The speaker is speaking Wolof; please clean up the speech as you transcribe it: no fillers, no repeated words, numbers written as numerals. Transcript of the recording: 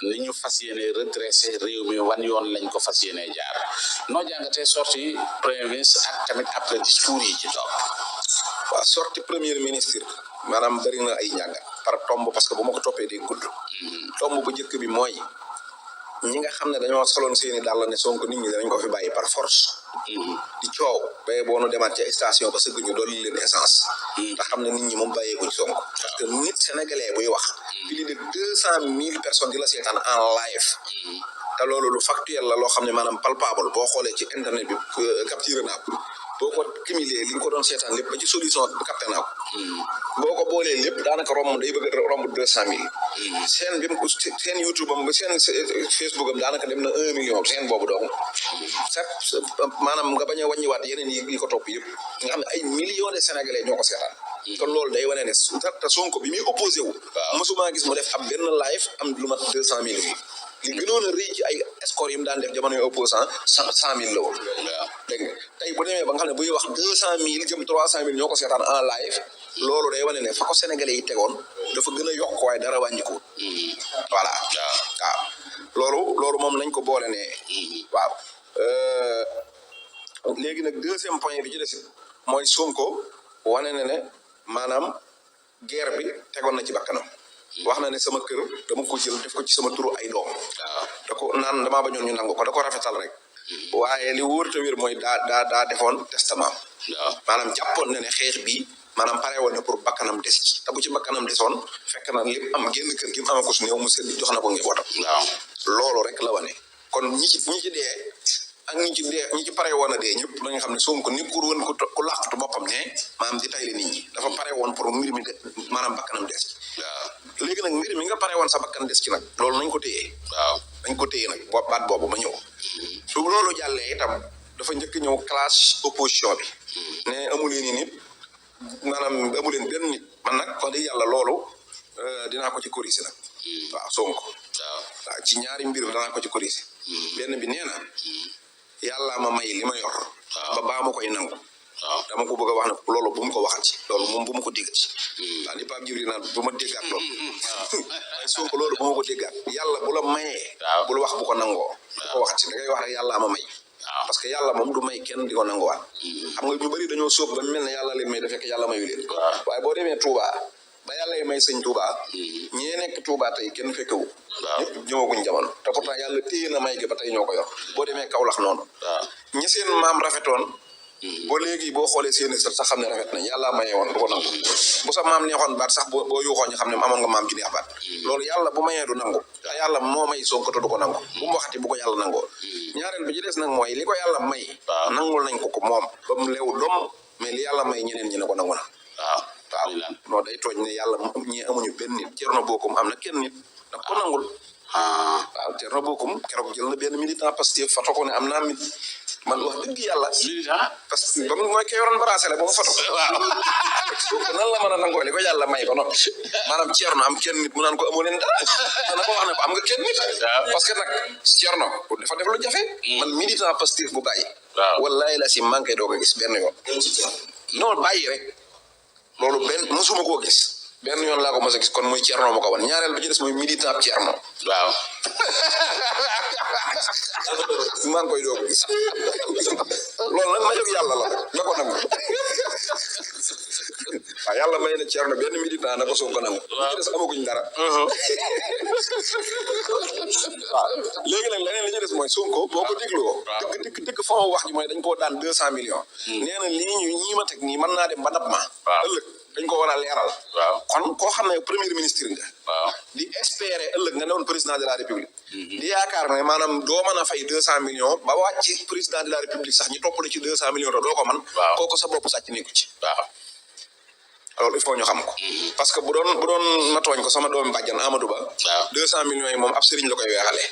ni ñu fas yéene redressé réew mi wan yoon lañ ko fas yéene jaar noo jàngatee sorti premier ministre ak tamit après discours yi ci toog. waaw sorti premier ministre maanaam bari na ay ñàngat par tomb parce que bu ma ko toppee day gudd. tomb bu njëkk bi mooy ñi nga xam ne dañoo soloon seeni dàll ne Sonko nit ñi danañ ko fi bàyyi par force. di coow baye boo nu demaat ci station ba sëgg ñu dolli leen essence. te xam ne nit ñi moom bàyyeekuñ Sonko. parce que nit sénégalais buy wax. plus de 200,000 personnes di la seetaan en live. te loolu lu factuel la loo xam ne maanaam palpable boo xoolee ci internet bi capturé naa ko boo ko cumulé li nga ko doon seetaan lépp ba ci solution bi capté naa ko. boo ko boolee lépp daanaka romb day bëgg a romb 200,000. seen bi mu seen YouTube am seen Facebook am daanaka dem na 1 million seen boobu donc maanaam nga bañ a wàññiwaat yeneen yi ko topp yëpp nga xam ne ay millions de sénégalais ñoo ko seetaan. kon loolu day wane ne te Sonko bi muy opposé wu. mosuma gis mu def ab benn live am lu mat 200,000 yi. li gënoon a rëy ci ay score yi mu daan def jamono yu opposant 100,000 la woon. dégg nga tey bu demee ba nga xam ne buy wax 200,000 jëm 300,000 ñoo ko seetaan en live loolu day wane ne fa ko sénégalais yi tegoon dafa gën a yokk waaye dara wàññiku. voilà waaw loolu moom nañ ko boole ne. waaw léegi nag deuxième point bi ci des mooy Sonko wane na ne maanaam guerre bi tegoon na ci bakkanam. wax na ne sama kër dama ko jël def ko ci sama turu ay doom. da ko naan damaa bañoon ñu nangu ko da ko rafetal rek. waaye li wóor te wér mooy daa defoon testament. maanaam jàppoon na ne xeex bi maanaam pare woon na pour bakkanam des ci te bu ci bakkanam desoon fekk na lépp am génn kër gi mu ama ko su néew mu sedd jox na ko njabootam. loolu rek la wane kon ñi ci dee ak ñi ci pare woon a dee ñëpp dañu xam ne Sonko nekkul woon ku làqatu boppam ne maanaam di tayle nit ñi dafa pare woon pour mbir mi de maanaam bakkanam des ci. léegi nag mbir mi nga pare woon sa bakkan des ci nag loolu nañ ko téye. nañ ko téye nag baat boobu ma ñëw. su loolu jàllee itam dafa njëkk ñëw classe opposition bi. ne amu leen nit maanaam amu leen benn nit man nag wax dëgg yàlla loolu dinaa ko ci corriger nag. waaw Sonko. waaw ci ñaari mbir danaa ko ci corriger. benn bi nee na yàlla ma may li ma yor. ba baa ma koy nangu. dama ko bëgg a wax ne loolu bu mu ko waxati loolu moom bu ma ko déggat. waaw li Pape Djibril naan bu ma déggaat loolu. waaye Sonko loolu bu ma ko déggaat yàlla bu la mayee. bul wax bu ko nangoo. bu ko waxati da ngay wax rek yàlla ma may. parce que yàlla moom du may kenn di ko nanguwaat. xam nga ñu bëri dañoo sóob ba mel ne yàlla leen may da fekk yàlla mayu leen. waaye boo demee Touba ba yàlla may sëñ Touba. ñee nekk Touba tey kenn fekkewu. ñëpp ñëwaguñ jamono te pourtant yàlla téye na may gi ba tey ñoo ko yor boo demee Kaolack noonu. ñi seen maam rafetoon. boo léegi boo xoolee seeni sax xam ne rafet nañ yàlla maye woon du ko nangu bu sa maam neexoon baat sax boo yuuxoo ñu xam ne amoon nga maam ji neex baat loolu yàlla bu mayee du nangu te yàlla moo may Sonko te du ko nangu bu mu waxati bu ko yàlla nangoo ñaareel bi ci des nag mooy li ko yàlla may nangul nañ ko moom ba mu leew doom mais li yàlla may ñeneen ñi ne ko nangu na waaw non day tooñ ne yàlla ñi amuñu benn nit Thierno Bocoum am na kenn nit nag ko nangul waaw Thierno Bocoum keroog jël na benn militant Pastef foto ko ne am naa mit man wax dëgg yàlla parce que ba mu mooy kay waroon brasé la ba mu foto Sonko nan la mën a nangoo li ko yàlla may ba noppi maanaam Thierno am kenn nit mu naan ko amoo leen dara dana ko wax ne ko am nga kenn nit parce que nag Thierno dafa def lu jafe man militant Pastef bu bàyyi wallahi la si manqué doo ko gis benn yoon non bàyyi rek loolu benn musuma koo gis benn yoon laa ko mos a gis kon muy Thierno ma ko wan ñaareel bi ci des muy militant Thierno maa ngi koy doog gis loolu nag ma jóg yàlla la na ko nangu waaw yàlla may na Thierno benn militant na ko Sonko nangu li ci des amaguñ dara waaw léegi nag leneen li ci des mooy Sonko boo ko dégloo dëgg fond wax ji mooy dañ koo daan 200 millions nee na lii ñii ma teg nii mën naa dem ba nab ma ëllëg dañ ko war a leeral kon koo xam ne premier ministre nga di espérer ëllëg nga newoon président de la république di yaakaar ne maanaam doo mën a fay 200 millions ba wàcc président de la république sax ñu toppale ci 200 millions te doo ko man kooku sa bopp sàcc nekku ci alors il faut ñu xam ko parce que bu doon ma tooñ ko sama doomi bàjjan Amadou Ba 200 millions yi moom ab sëriñ la koy weexalee